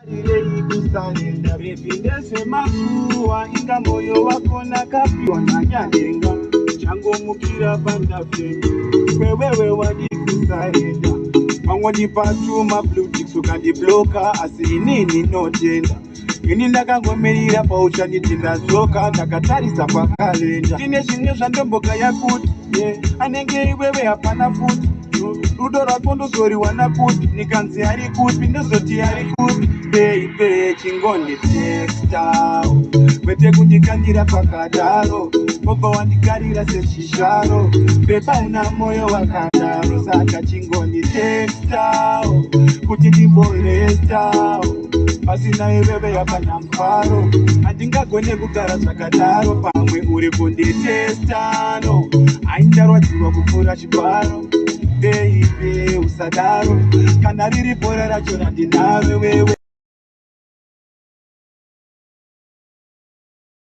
Rirei kusarenda baby, ndezvemakuhwa. Inga moyo wako nakapiwa nanyadenga, changomukira pandafenda kwewewe wadi kusarenda. Wangondipa tuma blue ticks, ukandibloka, asi inini notenda. Ini ndakangomirira pauchanditi ndadzoka, ndakatarisa pakalenda. Ndine zvimwe zvandombokaya kuti, yeah, anenge iwewe hapana futi. Rudo rwako ndozoriwana kupi? Nikanzi ari kupi, ndozoti ari kupi? Baby, chingonditextawo, kwete kundikandira pakadaro, wobva wandikarira sechizvaro. Babe, una moyo wakadaro, saka chingonditextawo kuti ndimborestawo. Pasina iwewe hapana mufaro, handingagone kugara zvakadaro. Pamwe uri kunditestano, haindarwadziwa kupfuura chibharo. Baby, usadaro, kana riri bhora racho randinaro wewe.